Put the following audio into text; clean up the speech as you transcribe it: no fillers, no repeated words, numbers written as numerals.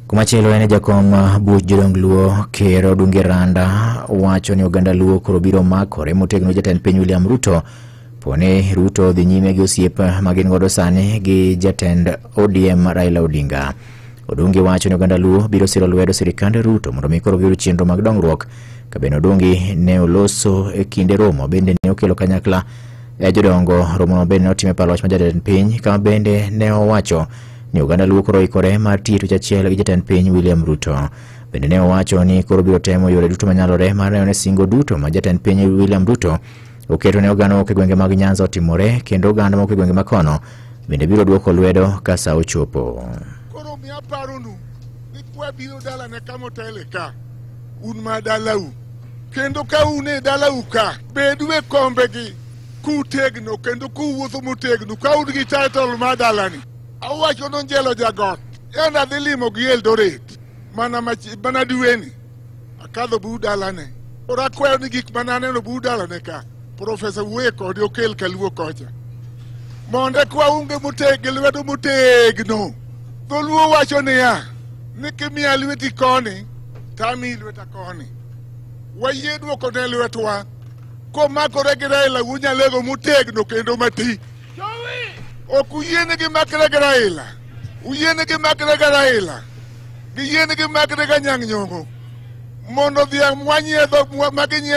Kumachielo en jakom buch jodong Luo Ker Odungi Randa wacho ni oganda Luo koro biro makore motegno jatend piny William Ruto poni Ruto dhi nyime gi osiep ma gin godo sani gi jatend ODM Raila Odinga. Odungi wacho ni oganda Luo biro siro lwedo sirikand Ruto mondo mi koro giyud chenro mag dongruok. Ka bende Odungi ne oloso e kinde romo bende ne okelo kanyakla e jodongo romo bende ne otim e par loch ma jatend piny kama bende ne owacho ni oganda Luo koro oikore mar tiyo tich achiel gi jatend piny William Ruto. Bende ne owacho ni koro biro temo yore duto manyalore mar neno ni singo duto ma jatend piny William Ruto oketo ne oganda mawuok e gwenge mag Nyanza otimore kendo oganda mawuok e gwenge makono bende biro duoko lwedo ka sa ochopo. Koro miya paronu ni kwabiro dalane kamotele ka, un ma dalau. Kendo ka un e dalau ka, bedu e kombegi kutegno kendo kuwuotho motegno ka un gi title ma dalani. Awacho nonjelo jagot, en adhi limo gi Eldoret mana, mana dweni akadho bu dalane. Koro akwayo ni gik mane aneno bu dalane ka, Profesa wuoye kode okel kaluo kocha. Mondo eka waunge gi lwedo motegno. Dholuo wacho niya, ni kimiya lweti koni, to amiyi lweta koni. Wayie duoko ne lwetwa. Komakore gi Raila unyalego motegno kendo mati. Ok uyienegi makre gi Raila. Uyienegi makre gi Raila. Giyienegi makre gi Anyang' Nyong'o. Mondo dhiang' mwanyiedho ma ginyiedho.